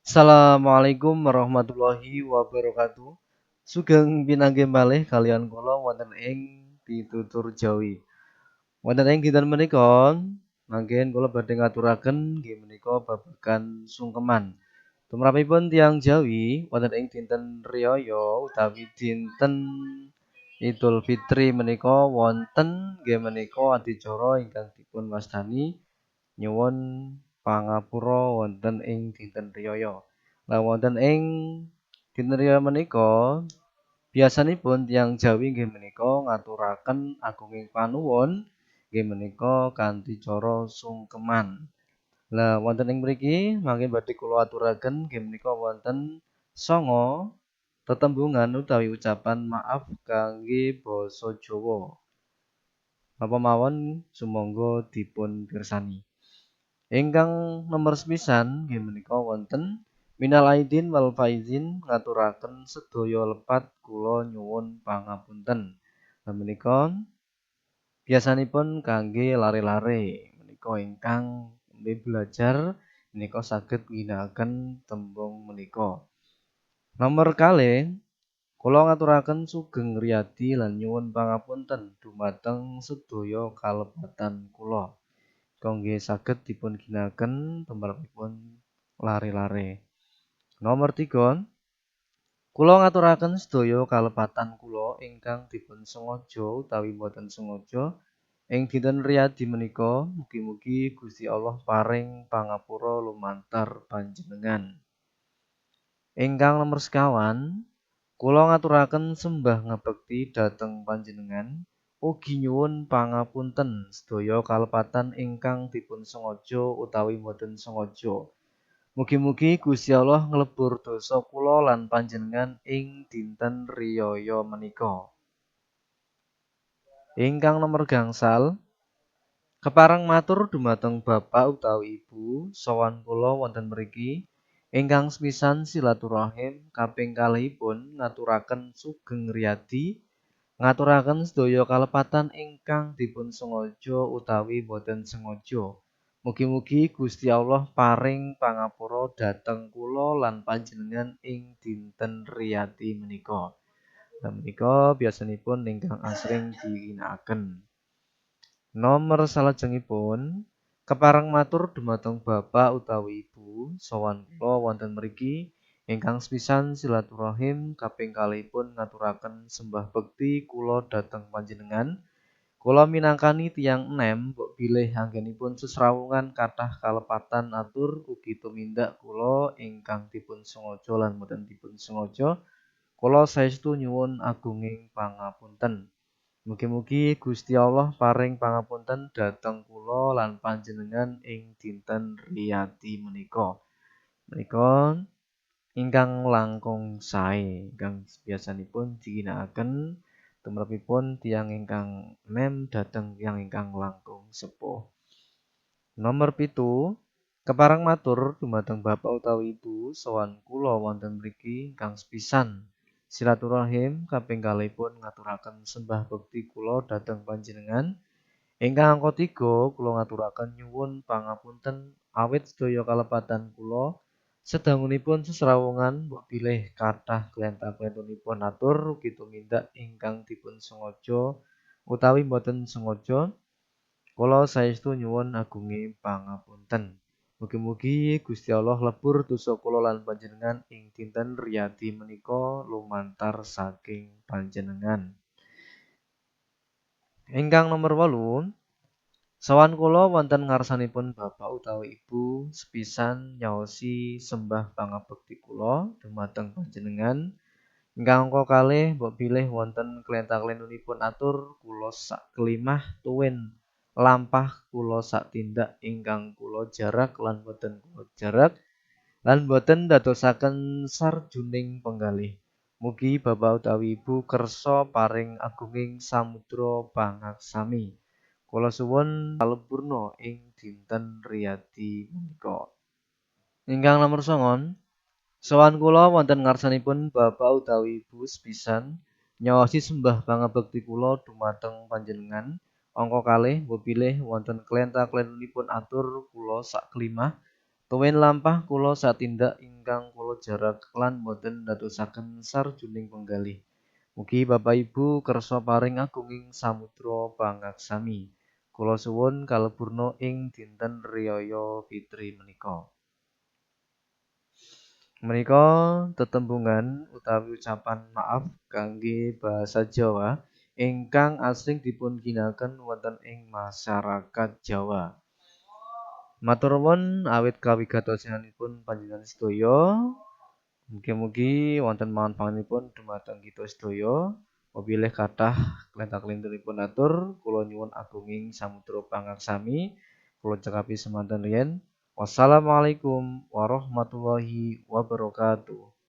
Assalamualaikum warahmatullahi wabarakatuh. Sugeng pinanggih malih kaliyan kula wonten ing Pitutur Jawi. Wonten ing dinten menika mangkin kula badhe ngaturaken nggih menika babagan sungkeman. Tumrapipun tiyang Jawi wonten ing dinten riyaya utawi dinten Idul Fitri menika wonten nggih menika adicara ingkang dipun wastani nyuwun pangapura wonten ing dinten riyaya. Lah wonten ing dinten riyaya menika biasanipun tiyang Jawi nggih menika ngaturaken agunging panuwun nggih menika kanthi cara sungkeman. Lah wonten ing mriki mangke badhe kula aturaken nggih menika wonten 9 tetembungan utawi ucapan maaf kangge basa Jawa. Napa mawon sumangga dipun pirsani. Ingkang nomer sepisan nggih menika wonten minal aidin wal faizin, ngaturaken sedaya lepat kula nyuwun pangapunten. Lah menika biasanipun kangge lare-lare menika ingkang nembe belajar menika saged ngginakaken tembung menika. Nomor kalih, kula ngaturaken sugeng riyadi lan nyuwun pangapunten dumateng sedaya kalepatan kula. Kangge saged dipun ginakaken tumrapipun lare-lare. Nomor 3, kula ngaturaken sedaya kalepatan kula ingkang dipun sengaja utawi boten sengaja ing dinten riyadi menika, mugi-mugi Gusti Allah paring pangapura lumantar panjenengan. Ingkang nomer sekawan, kula ngaturaken sembah ngabekti dhateng panjenengan, ugi nyuwun pangapunten sedaya kalepatan ingkang dipun sengaja utawi boten sengaja. Mugi-mugi Gusti Allah nglebur dosa kula lan panjenengan ing dinten riyaya menika. Ingkang nomer gangsal, kepareng matur dumateng bapak utawi ibu sowan kula wonten mriki ingkang sepisan silaturahim, kaping kalihipun ngaturaken sugeng riyadi, ngaturaken sedaya kalepatan ingkang dipun sengaja utawi boten sengaja. Mugi-mugi Gusti Allah paring pangapura dhateng kula lan panjenengan ing dinten riyadi menika. Lah menika biasanipun ingkang asring diginakaken. Nomor salajengipun, kepareng matur dumateng bapak utawi ibu sowan kula wonten mriki ingkang sepisan silaturahim, kaping kalihipun ngaturaken sembah bekti kula dhateng panjenengan. Kula minangkani tiyang enem, mbok bilih anggenipun sesrawungan kathah kalepatan atur ugi tumindak kula ingkang dipun sengaja lan boten dipun sengaja. Kula saestu nyuwun agunging pangapunten. Mugi-mugi Gusti Allah paring pangapunten dhateng kula lan panjenengan ing dinten riyadi menika. Menika ingkang langkung sae ingkang biasanipun diginakaken tumrapipun tiyang ingkang enem dhateng tiyang ingkang langkung sepuh. Nomor 7, kepareng matur dumateng bapak utawi ibu sowan kula wonten mriki ingkang sepisan silaturahim, kaping kalihipun ngaturaken sembah bekti kula dhateng panjenengan. Ingkang angka 3, kula ngaturaken nyuwun pangapunten awit sedaya kalepatan kula sedangunipun sesrawungan, mbok bilih kathah klenta-klentunipun atur ugi tumindak ingkang dipun sengaja utawi boten sengaja. Kula saestu nyuwun agunge pangapunten. Mugi-mugi Gusti Allah lebur dosa kula lan panjenengan ing dinten riyadi menika lumantar saking panjenengan. Ingkang nomor 8, sowan kula wonten ngarsanipun bapak utawi ibu sepisan nyaosi sembah pangabekti kula dumateng panjenengan. Ingkang angka kalih, mbok bilih wonten klenta-klentunipun atur kula sak kelimah tuwin lampah kula sak tindak ingkang kula jarak lan boten kula jarak lan boten dadosaken sarjuning penggalih. Mugi bapak utawi ibu kersa paring agunging samudra pangaksami. Kula suwun kaleburna ing dinten riyadi menika. Ingkang nomor 9, sowan kula wonten ngarsanipun bapak utawi ibu sepisan nyaosi sembah pangabekti kula dumateng panjenengan. Angka kalih, mbok bilih wonten klenta-klentunipun atur kula sak kelimah tuwin lampah kula satindak ingkang ingkang kula jarak lan boten ndadosaken sarjuning penggalih. Mugi Bapak Ibu kersa paring agunging samudra pangaksami. Kula suwun kaleburna ing dinten Riyaya Fitri menika. Menika tetembungan utawi ucapan maaf kangge bahasa Jawa ingkang asring dipun ginakaken wonten ing masyarakat Jawa. Matur nuwun awit kawigatosanipun panjenengan sedaya. Mugi-mugi wonten manfaatipun dumateng kita sedaya. Bilih kathah klenta-klentunipun atur, kula nyuwun agunging samudra pangaksami. Kula cekapi semanten riyen. Wassalamualaikum warahmatullahi wabarakatuh.